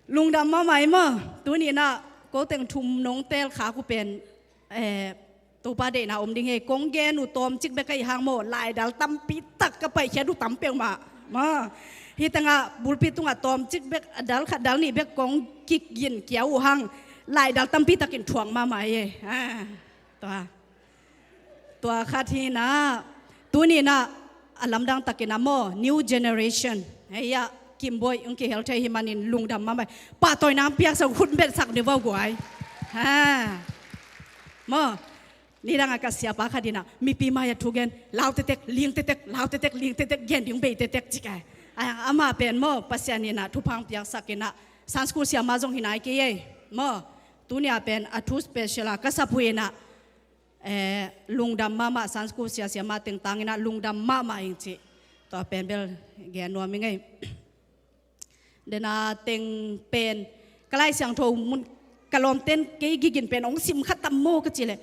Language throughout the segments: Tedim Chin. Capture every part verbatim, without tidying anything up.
Lungdam mahmah ei maw. Tuni inah ko teng thum nong teel khak uh pen, eh, Topa deihna om ding hi. Kong gen uh tawmcik bek ahih hang maw, laidal tampi tak ka paihkhiat uh tam peuhmah maw. Hih tengah pulpit tungah tawmcik bek, a dal khat dal nih bek kong kigin kia uh hang, laidal tampi takin thuak mahmah ei. Ah, tua. Tua khat hi inah, tuni inah a lamdang takin ah maw, new generation, hei ah, Kimboih hong kihel thei hi manin lungdam mahmah ei. Pahtawina hong piaksak, hun betsak ni vau guai. Ha. Maw, nidang a ka siapa khat inah mipi mai-ah thu gen, lau tektek, ling tektek, lau tektek, ling tektek, gen ding bei tektek ci kai. Ai, amah pen maw, Pasian inah thupha hong piaksak inah, Sunday school siama zong hi nai kei ei. Maw, tuni a pen a thu special a ka sap uh inah, eh, lungdam mahmah, Sunday school sia siama teng tang inah lungdam mahmah ing ci. Tua pen bel gen nuam ing ei. Dena teng pen ka Lai Siangtho mun, ka lawmten kei kigin pen hong sim kha tam maw ka cih leh,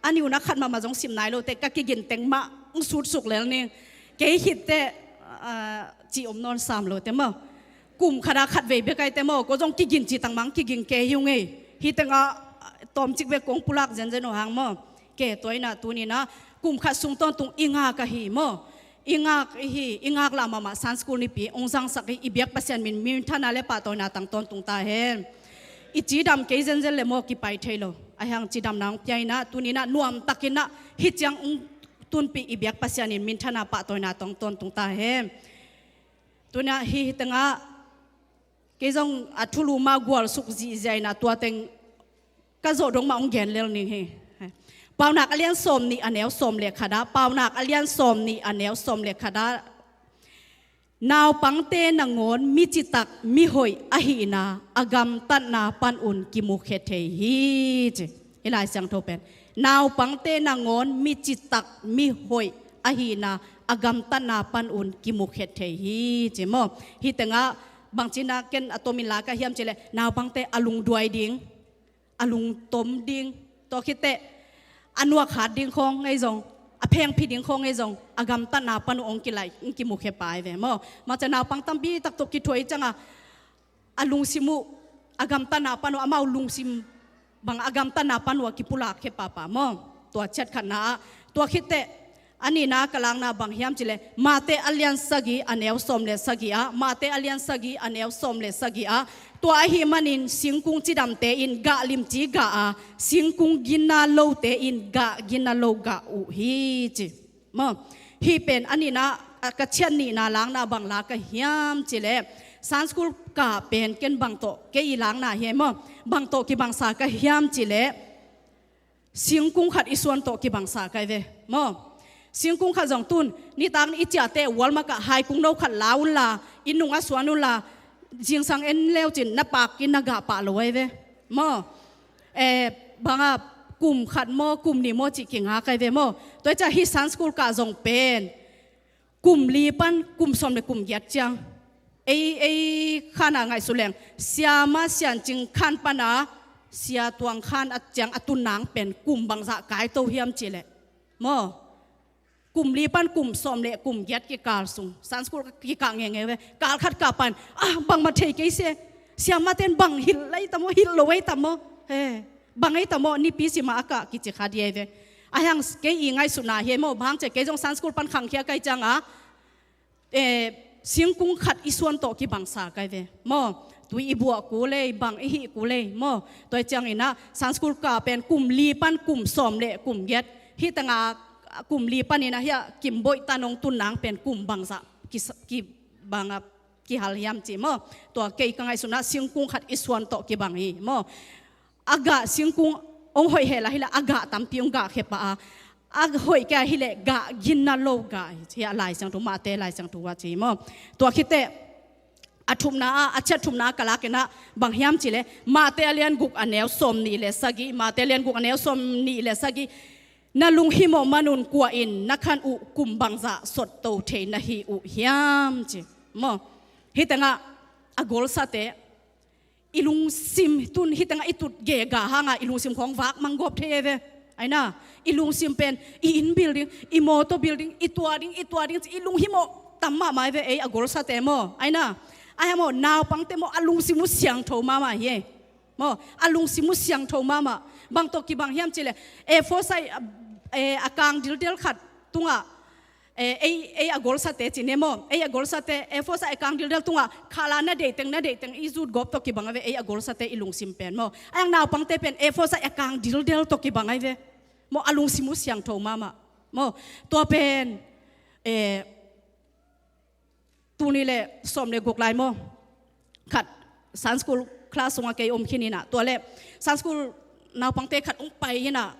a nih un a khat mahmah zong sim nai lo teh, ka kigin teng mah hong sutsuk lel ning. Kei khit teh, ah, cih om nawn sam lo teh maw. Kum khat a khat vei bek ai teh maw, ko zong kigin cih tang mah hong kigin kei hi ung ei. Hih tengah tawmcik bek kong pulak zenzen uh hang maw. Kei tua inah tuni inah kum khat sung tawntung i ngak ahi maw. I ngak ihi, i ngak lah mahmah Sunday school nipi hong zangsak hi. I biak Pasian min, minthanna le pahtawina tang tawntung ta hen. I cidam kei zenzen le maw kipai thei lo. Ahih hang cidamna hong pia inah, tuni inah nuamtak inah hih ciang hong tunpih i biak Pasian in minthanna pahtawina tang tawntung ta hen. Tuni inah hih tengah kei zong a thulu mah gualsuk zihziah inah tua teng ka zawh dong mah hong gen lel ning hi. Paunak a lian sawm nih a neu sawm le khat ah, Paunak a lian sawm nih a neu sawm le khat ah, naupangte nangawn mi citak mi hoih ahihna a gamtatna pan un kimukhia thei hi ci. Hih Lai Siangtho pen, naupangte nangawn mi citak mi hoih ahihna a gamtatna pan un kimukhia thei hi ci maw. Hih tengah bangci inah ken a tomin la ka hiam cih leh, naupangte a lungduai ding, a lungtom ding, tua khit teh a nuakhat ding khawng ei zong, a phengphi ding khawng ei zong, a gamtatna pan uh hong kilaih, hong kimukhia pah ei ve maw. Mah ciang naupang tampi tak tawh kithuah i ciangah, a lungsim uh a gamtatna pan uh, amau lungsim bang a gamtatna pan uh a kipulak khia pahpah maw. Tua ciat khatna ah, tua khit teh a nihna ka lakna bang hiam cih leh, Mate a lian sagih a neu sawm le sagih ah, Mate a lian sagih a neu sawm le sagih ah, tua ahih manin singkung cidamte in gah limci gah a, singkung ginna lote in gah ginna lo gah uh hi ci. Maw, hih pen a nihna, a ka ciat nihna lakna bang la ka hiam cih leh, Sunday school kah pen ken bang tawh, kei i lakna hi ei maw, bang tawh kibangsa ka hiam cih leh, singkung khat i suan tawh kibangsa ka hi ve maw. Singkung khat zong tun nitak ni i ciah teh Walmart ah haikung no khat la unla, inn nungah suan unla, zingsang en leucin na pak in na gah pah lo ahi ve maw. Eh, bang a, kum khat maw, kum nih maw cih kingak ahi ve maw. Tua hi ciang hih Sunday school kah zong pen kum li pan kum sawm le kum giat ciang, ei, ei khan a ngaihsut leng, Siama Siancing khan pan a Sia Tuang khan a ciang a tun nang pen kum bangzah kai to hiam cih leh maw, kum li pan kum sawm le kum giat kikal sung Sunday school kikah ngeingei ve. Kal khat kah pan, ah, bangmah thei kei se, siamate in bang hilh lai tam maw, hilh lo ei tam maw, he, bang ei tam maw, nipi sim a a kah kici kha ding ei ve. Ahih hang kei i ngaihsutna hi ei maw, bang hang cih leh kei zong Sunday school pan khangkhia ka hih ciangah, eh, singkung khat i suan tawh kibangsa ka hi ve maw. Tui i buah kul ei, bang i hih kul ei maw. Tua hi ciangin ah Sunday school kah pen kum li pan kum sawm le kum giat, hih tengah kum li panin ah hih a Kimboih tan hong tun nang pen kum bangzah ki, ki, bang a kihal hiam cih maw. Tua kei ka ngaihsutna singkung khat i suan tawh kibang hi maw. A gah singkung hong hoih hel a hi leh a gah tampi hong gah khia pah a, a hoih kei a hi leh gah ginna lo gah hi ci a Lai Siangtho, Mate Lai Siangtho ah ci maw. Tua khit teh a thumna ah, a ciat thumna ah ka lak in ah bang hiam cih leh Mate a lian guk a neu sawm nih le sagih, Mate a lian guk a neu sawm nih le sagih, na lunghimawh man un kua in na khan uh kum bangzah sotto thei na hi uh hiam ci maw. Hih tengah a golsate, i lungsim tun hih tengah i tut gega hangah i lungsim khawng vak mang gawp thei ei ve. Aina, i lungsim pen i inn building, i mawtaw building, i tua ding, i tua ding, i lunghimawh tam mahmah ei ve, ei a golsate maw. Aina, Ahi maw, naupangte maw a lungsim uh siangtho mahmah hi. Maw, a lungsim uh siangtho mahmah. Bang tawh kibang hiam cih leh, A four size, eh, a kang dildel khat tungah, eh, ei, ei a golsate ci ne maw, ei a golsate, A four size a kang dildel tungah khala na deihteng, na deihteng i zutgawp tawh kibang a ve, ei a golsate i lungsim pen maw. Ahi hang naupangte pen A four size a kang dildel tawh kibang a ve. Maw, a lungsim uh siangtho mahmah. Maw, tua pen, eh, tul nih le sawm le guk lai maw, khat Sunday school class sungah kei om khin inah, tua le Sunday school naupangte khat hong pai inah,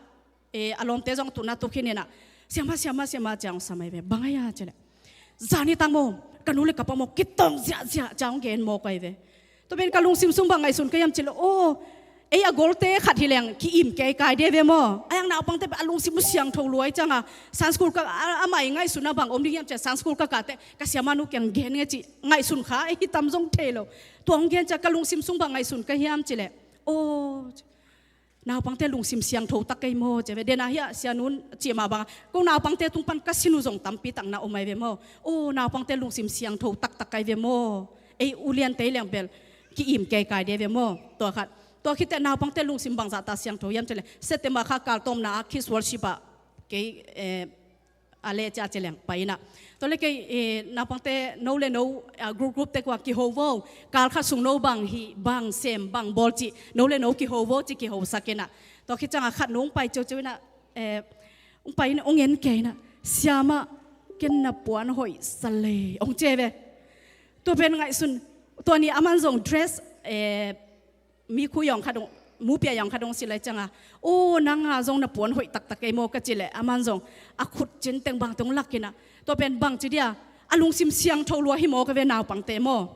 eh, a lawmte zong tutna tuk khin inah, "Siama, siama, siama," ci-a hong sam ahi ve. "Bang a hia?" ci leh, "Zani tak maw, ka nu le ka pa maw kitawng ziahziah," ci-a hong gen mawk ahi ve. Tua pen ka lungsim sung bang ngaihsun ka hiam cih leh, aw, ei a golte khat hi leng ki-im keikai ding ve maw. Ahi hang naupangte pen a lungsim uh siangtho lua ahih ciangin, Sunday school ka, a, amah i ngaihsutna bang om ding hiam cih leh, Sunday school ka kah teh ka siamanu kiang gen nge cih ngaihsun kha, ei hi tam zong thei lo. Tua hong gen ciang ka lungsim sung bang ngaihsun ka hiam cih leh, aw, naupangte lungsim siangtho tak kei maw, ci ve. Dena hiah sianun cih mah bang, ko naupangte tung pan ka sin uh zong tampi tak na om ahi ve maw. Aw, naupangte lungsim siangtho taktak ahi ve maw. Ei uliante leng bel ki-im keikai ding ve maw. Tua khat. Tua khit teh naupangte lungsim bangzah ta siangtho hiam cih leh, September kha kal tawmna ah Kids Worship ah kei, eh, a leh ci-a ci leng pai inah. Tua le kei, eh, naupangte no le no, ah, group group te kua kiho vo. Kal khat sung no bang hih, bang sem, bang bawl cih, no le no kiho vo cih kihosak inah. Tua khit ciangin khat nu hong pai ciauciau inah, eh, hong pai inah hong en kei inah, "Siama, ken na puan hoih sa lei," hong ci ve. Tua pen ngaihsun, tua ni aman zong dress, eh, mi khu yawng khat hong, mupia yawng khat hong silh lai ciangin, "Aw, nang a zong na puan hoih taktak ei maw," ka cih leh, aman zong a khut cin teng bang teng hong lak inah. Tua pen bang ci dia, a lungsim siangtho lua hi maw ka ve naupangte maw.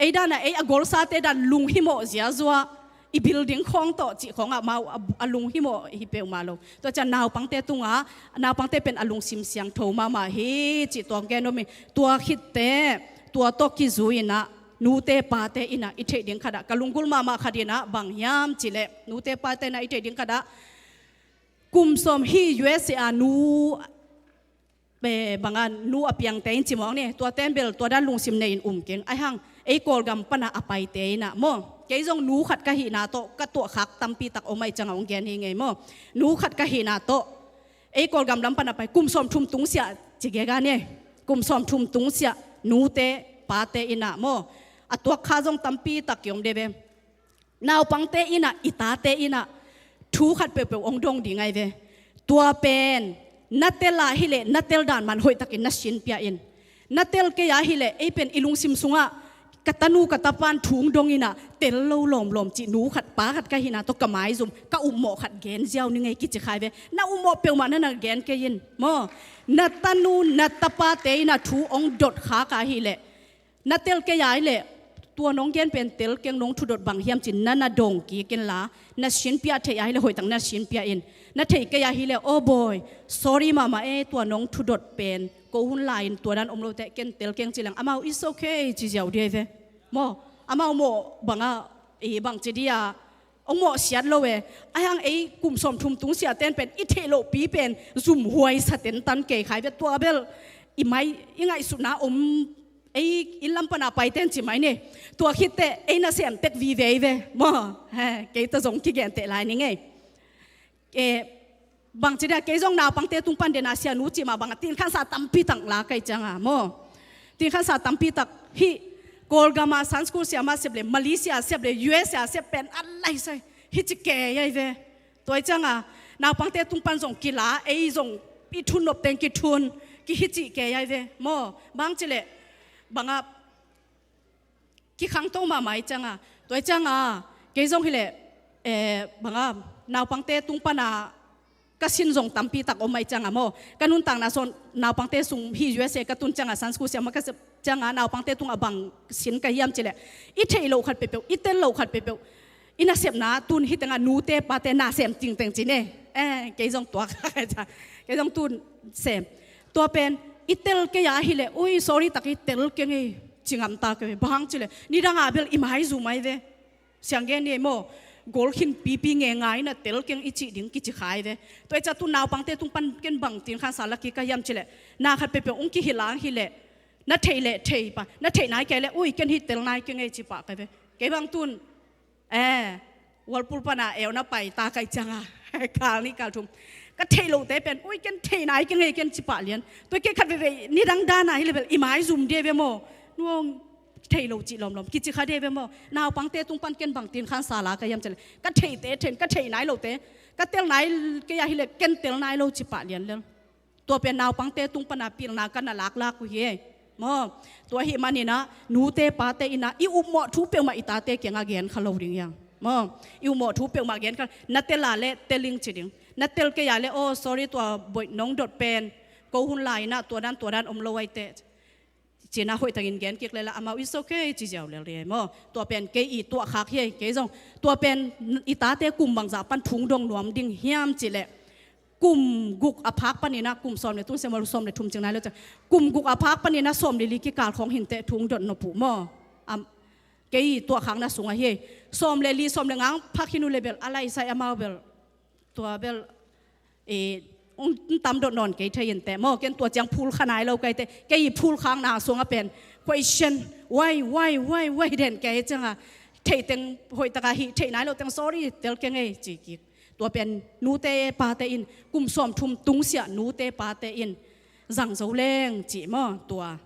Ei dan a, ei a golsate dan lunghimawh ziazua, i building khawng tawh cih khawngah amau a, a lunghimawh hi peuhmah lo. Tua ciang naupangte tungah, naupangte pen a lungsim siangtho mahmah hi cih tua hong gen nuam hi. Tua khit teh, tua tawh kizui inah, nute pate inah i theih ding khat ah, ka lunggulh mahmah khat inah bang hiam cih leh, nute pate inah i theih ding khat ah, kum sawm hih U S A ah nu, eh, bang a nu a piangte in ci mawk ni, tua ten bel tua dan lungsim nei in um keng. Ahi hang ei Kawlgam pan a a paite inah maw, kei zong nu khat ka hihna tawh ka tuahkhak tampi tak om ahih ciangin hong gen hi ing ei maw. Nu khat ka hihna tawh ei Kawlgam lam pan a pai, kum sawm thum tungsiah ci gega ni, kum sawm thum tungsiah nute pate inah maw, a tuak kha zong tampi tak kiom ding ve. Naupangte inah, i tate inah thu khat peuhpeuh hong dong ding ahi ve. Tua pen na tel a hileh na tel dan man hoihtakin na sinpia in. Na tel kei a hileh, ei pen i lungsim sungah ka tanu ka tapan thu hong dong inah, tel lo lawmlawm cih nu khat pa khat ka hihna tawh ka maizum, ka upmawh khat gen ziau ning ei kici kha hi ve. Na upmawh peuhmah na na gen kei in maw. Na tanu na tapate inah thu hong dot khak a hileh, na tel kei a hileh, tua nong gen pen tel keng, nong thudot bang hiam cih na na dong kik inla, na sinpia, theih a hileh hoihtak na sinpia in. Na theih kei a hileh, "Aw bawi, sorry mahmah e, tua nong thudot pen ko hun lai-in tua dan om lote, ken tel keng," ci leng amau, "It's okay," ci ziau ding ahi ve. Maw, amau mawh bang a, i bang ci dia, hong mawhsiat lo e. Ahi hang ei kum sawm thum tungsiah ten pen i theih lohpi pen zumhuai sa tentan kei kha hi ve. Tua bel i mai, i ngaihsutna om, ei inn lam pan a paite in ci mai ni. Tua khit teh ei nasem tek vive hi ve maw. He, kei tawh zong kigenteh lai ning ei. Eh, bang ci dia, kei zong naupangte tung pan dena sianu cih mah bang a, tin khansa tampi tak la ka hih ciangin maw, tin khansa tampi tak hih Kawlgam a Sunday school siama sep le, Malaysia sep le, U S A sep pen a lai sai hi ci kei ahi ve. Tua ahih ciangin naupangte tung pan zong kila, ei zong i thun nop teng kithun, kihi cih kei ahi ve maw. Bang ci leh, bang a, kikhangto mahmah ahih ciangin. Tua ahih ciangin kei zong hileh, eh, bang a, naupangte tung pan a ka sin zong tampi tak om ahih ciangin maw. Ka nuntakna sung naupangte sung, hih U S A ka tun ciangin, Sunday school siama ka sep ciangin, naupangte tungah bang sin ka hiam ci leh, i theih loh khat peuhpeuh, i tel loh khat peuhpeuh, i nasepna tun hih tengah nute pate nasem tingteng ci ne. Eh, kei zong tuak, kei zong tun sem. Tua pen i tel kei a hileh, "Ui, sorry tak, i tel keng ei," ci ngam ta kei ve. Bang ci leh, nidang a bel i maizum ahi ve. Siang gen ni ei maw, gol khin pipi ngenga inah tel keng i cih ding kici kha hi ve. Tua ahih ciang tu naupangte tung pan ken bang tin khansa la kik ka hiam ci leh, na khat peuhpeuh hong kihilh a hileh, Na theih leh thei pah, na theih nai kei leh, ui, ken hih tel nai keng ei ci pah kai ve. Kei bang tun, eh, Whirlpool pana eu na pai ta kai cianga kal nih kal thum. Ka theih lote pen, ui, ken theih nai keng ei ken ci pah lian. Tua kei khat veve nidang dana hi le bel i maizum dia ve maw. Nuang theih lo cih lawmlawm kici kha dia ve maw. Naupangte tung pan ken bang tin khan sala ka hiam ci leh, ka theihte then, ka theih nai lote, ka tel nai kei a hi leh ken tel nai lo ci pah lian lel. Tua pen naupangte tung pana pilna ka na laklak uh hi. Maw, tua hi maninah nute pate inah i upmawh thu peuhmah i tate kiangah gen kha lo ding hiang. Maw, i upmawh thu peuhmah gen kha, na tel a leh tel ing ci ding. Na tel kei a leh, oh, sorry, tua boih nong dot pen ko hun lai inah tua dan tua dan om lo ai teh. Cinah hoih tangin gen kik lel a amau, it's okay ci ziau lel ding maw. Tua pen kei i tuahkhak hi, kei zong. Tua pen i tate kum bangzah pan thung dong nuam ding hiam ci leh, kum guk a phak paninah, kum sawm le tung semalu sawm le thum cing nai lo ciang, kum guk a phak paninah sawm le li kikal khawng hinteh thung dot nop uh maw. Am, kei tuahkhakna sungah hi. Sawm le li, sawm le nga phak hin uh le bel a laisai amau bel, tua bel, i, ung tam dot nawn kei thei inteh maw. Ken tua ciang phul kha nai lo kai teh, kei phul khakna sungah pen question, why, why, why, why den kei cianga, theiteng hoihtaka hih, theih nai lo teng sorry tel keng ei ci kik. Tua pen nute pate in, kum sawm thum tungsiah nute pate in zang zo leng ci maw. Tua,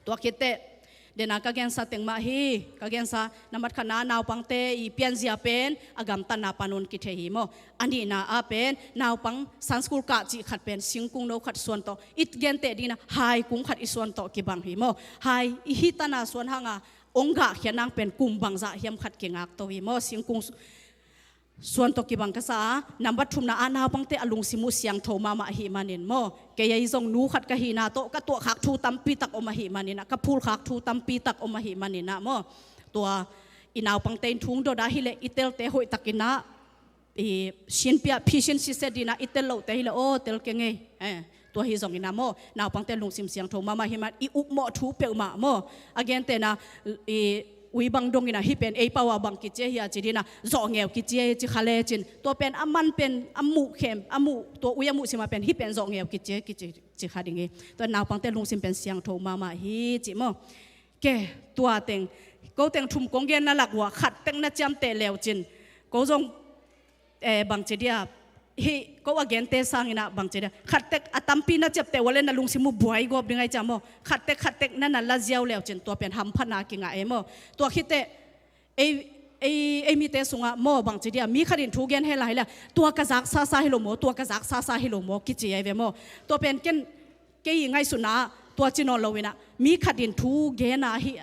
tua khitteh dena ka gensa teng mah hi. Ka gensa, nambat khatna naupangte i pianzia pen a gamtatna panun kithei hi maw. A nihna ah pen naupang Sunday school kah cih khat pen singkung no khat suan tawh i genteh dingna hai kung khat i suan tawh kibang hi maw. Hai i hi tana suan hanga ong gahkhia nang pen kum bangzah hiam khat kingak to hi maw. Singkung su-, suan tawh kibang ka sa a, nambat thumna ah naupangte a lungsim uh siangtho mahmah ahih manin maw. Kei ahi zong nu khat ka hihna tawh ka tuahkhak thu tampi tak om ahih maninah, ka phulkhak thu tampi tak om ahih maninah maw. Tua i naupangte in thung dot a hi leh i telte hoihtakinah i sinpia phisin siset dinah i tel lohte hi leh aw tel keng ei. Eh. Tua hi zonginah maw, naupangte lungsim siangtho mahmah hi man i upmawh thu peuhmah maw. A gentehna i ui bang donginah hih pen ei pau a bang kici a hia ci dinah, zawhngeu kici a ci kha lecin. Tua pen a man pen a muh khem, a muh, tua ui a muh simah pen hih pen zawhngeu kici a kici, ci kha ding hi. Tua naupangte lungsim pen siangtho mahmah hi ci maw. Ke, tua teng, ko teng thum kong genna lak uah khat tek na ciamteh leucin, ko zong eh, bangci dia, hih ko a gente sanginah bangci dia, khat tek a tampi na ciapteh uale na lungsim uh buai gawp ding ai cia maw. Khat tek khat tek na na la ziau leucin tua pen hamphatna kingah ei maw. Tua khitteh ei, ei, ei mite sungah maw bangci dia, mi khatin thu gen hela hila, tua ka zak sasa hi lo maw, tua ka zak sasa hi lo maw kici ai ve maw. Tua pen ken kei i ngaihsutna ah tua ci nawn loinah, mi khatin thu gen ahi,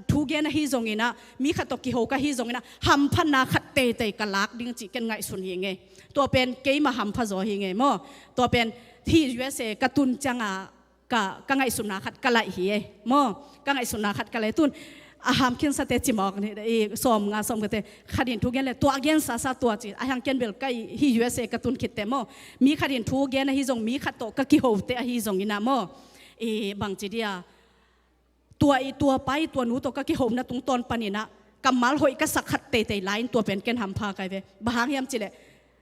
thu gen ahi zonginah, mi khat tawh kiho ka hi zonginah, hamphatna khat teitei ka lak ding cih ken ngaihsun hi ngei. Tua pen keimah hampha zaw hi ngei maw. Tua pen hih U S A ka tun cianga ka, ka ngaihsutna khat ka laih hi ei maw. Ka ngaihsutna khat ka laih tun. A hamkhinsate cimawk ni, i sawm nga sawm kate, khatin thu gen le tua gen sasa tua ci, a hang ken bel ka i, hih U S A ka tun khitte maw. Mi khatin thu gen ahi zong, mi khat tawh ka kihote ahi zonginah maw. I bangci dia, tua i tua pai, tua nu tawh ka kihona tungtawn paninah, kammal hoih ka sak khat teitei lai-in tua pen ken hampha kai ve. Bang hang hiam cileh,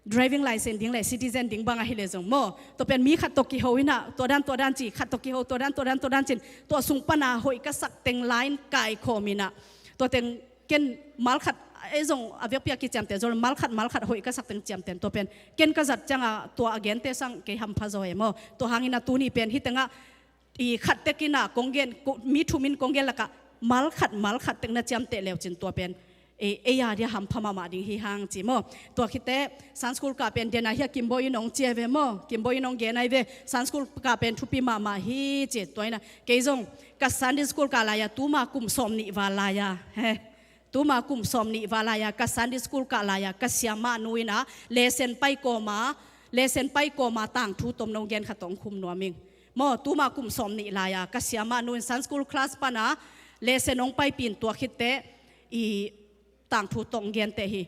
driving license ding le citizen ding bang ahi le zong maw. Tua pen mi khat tawh kiho inah, tua dan, tua dan ci, khat tawh kiho, tua dan, tua dan, tua dan cin, tua sung pana hoih ka sak teng lai-in kaikhawm inah. Tua teng ken mal khat, ei zong a vekpi a kiciamteh zaw, mal khat, mal khat hoih ka sak teng ciamteh. Tua pen ken ka zat cianga tua a gente sang kei hampha zaw e maw. Tua hangin a tuni pen hih tengah i khat tek inah kong gen, ko-, mi thum in kong gen lakah mal khat, mal khat tek na ciamteh leucin tua pen ei, ei a dia hampha mahmah ding hi hang ci maw. Tua khitteh Sunday school kah pen dena hia Kimbo in ong cia ve maw. Kimbo in ong gen ai ve. Sunday school kah pen thupi mahmah hi ci. Tua inah kei zong ka Sunday school kah lai-a tuma kum sawm nih val lai-a, he, tuma kum sawm nih val lai-a ka Sunday school kah lai-a ka siamah nu inah lesson pai kawma, lesson pai kawma tangthu tomno gen khat tawh ong khum nuam ing. Maw, tuma kum sawm nih lai-a ka siamah nu in Sunday school class pana lesson ong paipih in tua khitteh i tangthu tawh ong genteh hi.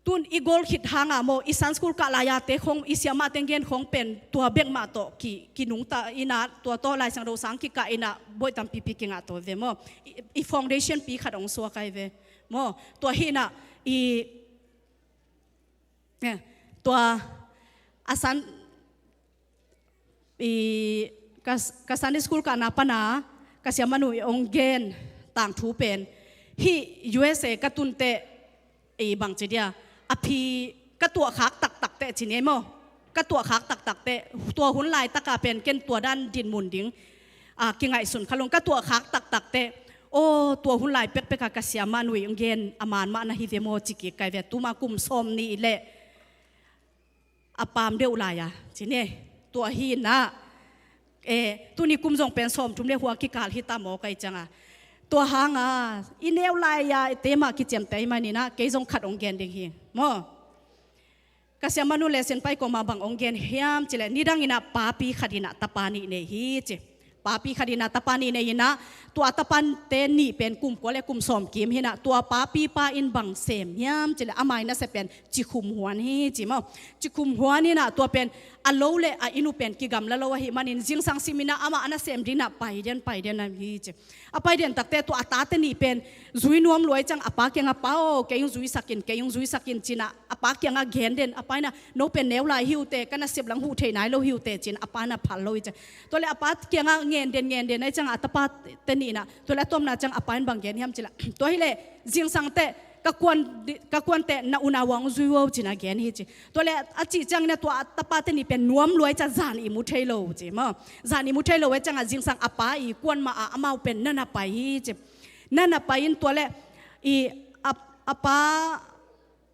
Tun i gol khit hanga maw, i Sunday school kah lai-a te khong, i siamah teng gen khong pen tua bekmah tawh ki, kinungta inah, tua tawh Lai Siangtho sang kikah inah, bawi tampipi kingah tawh ve maw. I, i foundation pi khat ong suak ai ve maw. Tua hinah i, eh, tua a san i Ka, ka Sunday school kahna pana ka siamanu i hong gen tangthu pen, hih U S A ka tun teh, i bangci dia, a phi ka tuahkhak taktak teh ci ni maw. Ka tuahkhak taktak teh, tua hun laitaka pen ken tua dan dinmun ding a kingaihsun kha lo ing. Ka tuahkhak taktak teh, aw, tua hun lai pekpeka ka siamanu i hong gen a man mah na hi ve maw ci kik kai ve. Tuma kum sawm nih leh a paam deuh lai-a ci ni. Tua hi inah, e, tuni kum zong pen sawmthum le hua kikal hi ta maw kai cianga. Tua hanga i neu lai-a i te mah kiciamteh ahih maninah kei zong khat hong gen ding hi maw. Ka siamanu le Sianpai koma bang hong gen hiam cileh, nidang inah papi khat inah tapa nih nei hi ci. Papi khat inah tapa nih nei inah, tua tapate nih pen kum kua le kum sawm kim hi inah, tua papipa in bang sem hiam cileh, ama ii nasep pen cikhum huan hi ci maw. Cikhum huan inah tua pen a lo le a inn uh pen kigamla lo ahih manin zingsang sim inah amah a nasem ding inah pai den pai den a hi ci. A pai den takteh tua a tate nih pen zui nuam lua ahih ciang a pa kiangah, "Pa aw, kei hong zuisak in, kei hong zuisak in," ci inah a pa kiangah gen den. A pa inah, "No pen neu lai hi uh teh, ka nasep lang huh thei nai lo hi uh teh," ci inah a pa inah phal lo hi ci. Tua le a pa kiangah ngen den ngen den ahih ciangah a tapate nih inah, tua le a tawpna ciang a pa in bang gen hiam cileh, "Tua hileh zingsang teh ka kuan, ka kuan teh na unau a hong zui uh o," ci inah gen hi ci. Tua le a cih ciang inah tua a tapate nih pen nuam lua ahih ciang zan i mu thei lo ci maw. Zan i mu thei lo ahih ciangah zingsang a pa ii kuan mah ah amau pen na na pai hi ci. Na na pai in tua le i a, a pa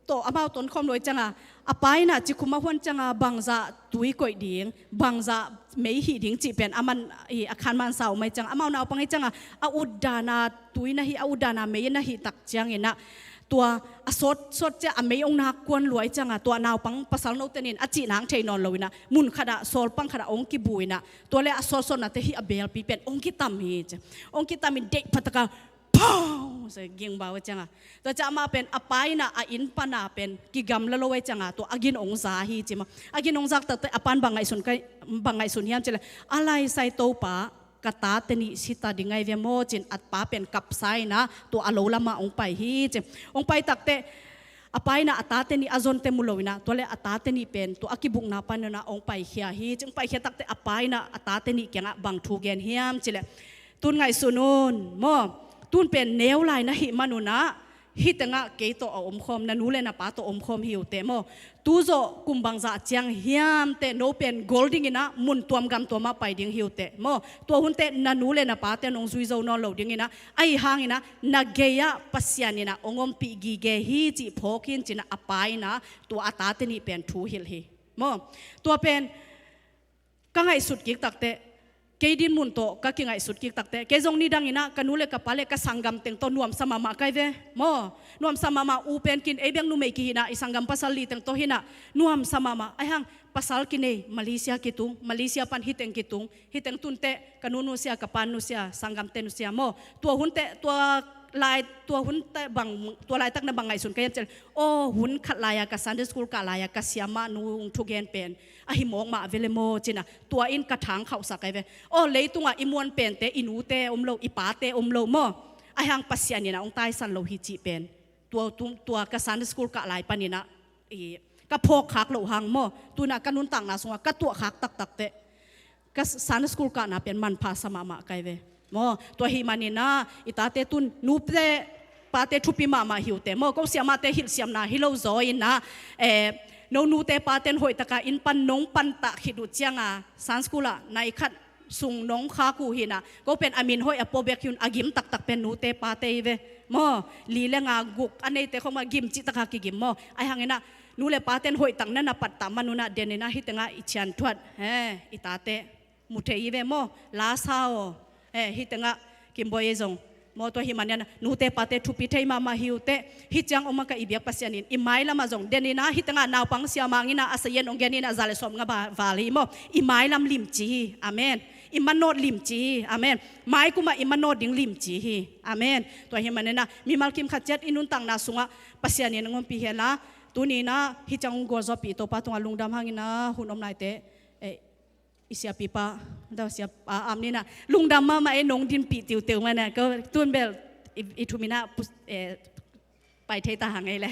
tawh amau tonkhawm lua ahih ciangah a pa inah cikhum a huan ciangah bangzah tui koih ding, bangzah mei hih ding cih pen a man, i a khanmansa om ahih ciangah, amau naupang ahih ciangah a utdana tui na hih, a utdana mei na hih tak ciang inah tua a sawt, sawt ciah a mei hong nak kuan lua ahih ciangah tua naupang pasal note nih in a cih nang thei nawn lo inah mun khatah, sawlpang khatah hong kibu inah, tua le a sawtsawtnate hih a belpi pen hong kitam hi ci. Hong kitam in deih phataka pau sa gingbau ahih ciangah, tua ciah amah pen a pa inah a inn pana pen kigamla lo ahih ciangah tua a gin hong za hi ci maw. A gin hong zak takteh a pa in bang ngaihsun kai, bang ngaihsun hiam cileh, "A laisai Topa, ka tate nih sita ding ahi ve maw," ci in a pa pen kapsa inah tua a lo lamah hong pai hi ci. Hong pai takteh a pa inah a tate nih a zonte mu lo inah, tua le a tate nih pen tua a kibukna pan inah hong paikhia hi ci. Hong paikhia takteh a pa inah a tate nih kiangah bang thu gen hiam cileh, "Tun ngaihsun un maw, tun pen neu lai na hih man unah hih tengah kei tawh a omkhawm, na nu le na pa tawh omkhawm hi uh teh maw. Tu zawh kum bangzah ciang hiam teh no pen gol ding inah mun tuam gam tuamah pai ding hi uh teh maw. Tua hun teh na nu le na pate nong zui zo nawn lo ding inah, ahih hang inah na gei-ah Pasian inah hong ompih gige hi," cih phawk hi in ci inah a pa inah tua a tate nih pen thu hilh hi maw. Tua pen ka ngaihsut kik takteh, kei dinmun tawh ka kingaihsut kik takteh, kei zong nidang inah ka nu le ka pa le ka sanggam teng tawh nuamsa mahmah kai ve maw. Nuamsa mahmah, u pen kin ei bek numei kihi inah i sanggam pasal li teng tawh hi inah nuamsa mahmah. Ahih hang pasal kinei, Malaysia kitung, Malaysia pan hih teng kitung, hih teng tun teh ka nu nusia, ka pa nusia, sanggamte nusia maw. Tua hun teh, tua lai, tua hun teh bang, tua laitak na bang ngaihsun ka hiam cileh, aw, hun khat lai-a ka Sunday school kah lai-a ka siamah nu hong thugen pen a hi mawk mah ve le maw ci inah tua in ka thang khauhsak ahi ve. Aw, leitungah i muan pente, i nute om lo, i pate om lo maw. Ahih hang Pasian inah hong taisan lo hi cih pen tua, tua ka Sunday school kah lai pan inah i ka phawkkhak loh hang maw, tu inah ka nuntakna sungah ka tuahkhak taktak teh ka Sunday school kahna pen manpha sa mahmah kai ve maw. Tua ahih man inah i tate tun nute pate thupi mahmah hi uh teh maw. Ko siamahte hilhsiamna hi lo zaw inah, eh, no nute paten hoihtaka inn pan nong pantah khit uh cianga Sunday school ah nai khat sung nong khak uh hi inah, ko pen a min hoih a pua bek hi un, a gim taktak pen nute pate hi ve maw. Li le nga guk a neite khong mah gim cihtaka kigim maw. Ahih hang inah nu le paten hoihtak na na pattah man unah den inah hih tengah i cianthuat, he, i tate mu thei hi ve maw. Lasa aw, he, hih tengah Kimbawi ei zong maw. Tua ahih man inah nute pate thupi thei mahmah hi uh teh. Hih ciang om a ka i biak Pasian in i mailamah zong den inah hih tengah naupang siamang inah a sayen hong gen inah za le sawmnga ba-, val hi maw. I mailam limci hi. Amen. I manawt limci hi. Amen. Mai kumah i manawt ding limci hi. Amen. Tua ahih man inah mimal kim khat ciat i nuntakna sungah Pasian in hong ompih hen la, tuni inah hih ciang hong gualzawhpih Topa tungah lungdam hang inah hun om naite, eh, i siapipa, da siapa am ni inah lungdam mahmah e, nong dinpih tiuteu man a, ko tun bel i, i thum inah pus-, eh, pai thei ta hang ei le.